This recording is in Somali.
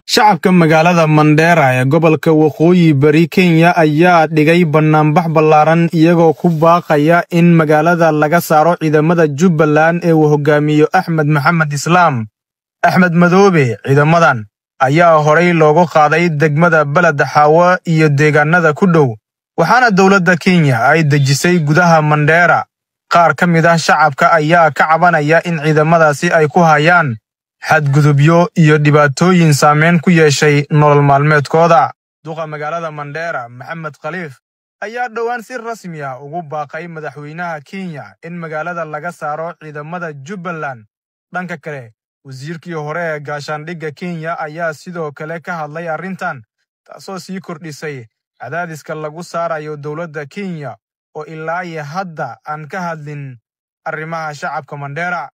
Shacabka magaalada Mandheera ee gobolka Waqooyi Bari Kenya ayaa dhigay banaanbax ballaaran, iyagoo ku baaqaya in magaalada laga saaro ciidamada Jubbaland ee uu hogaamiyo Axmed Maxamed Islaam, Axmed Madoobe. Ciidamadan ayaa horay loogu qaaday degmada Beled Xaawo iyo deegaanada ku dhow, waxaana dowladda Kenya ay dejisay gudaha Mandheera. Qaar ka mid ah shacabka ayaa ka cabanaya in ciidamadaasi ay ku hayaan xadgudubyo iyo dhibaatooyin saameyn ku yeeshay nolol maalmeedkooda. Duqa magaalada Mandheera, Maxamed Khaliif, ayaa dhowaan si rasmi ah ugu baaqay madaxweynaha Kenya in magaalada laga saaro ciidamada Jubbaland. Dhanka kale, wasiirkii hore ee gaashaandhigga Kenya ayaa sidoo kale ka hadlay arrintan, taasoo sii kordhisay cadaadiska lagu saarayo dowladda Kenya oo ilaa iyo hadda aan ka hadlin arrimaha shacabka Mandheera.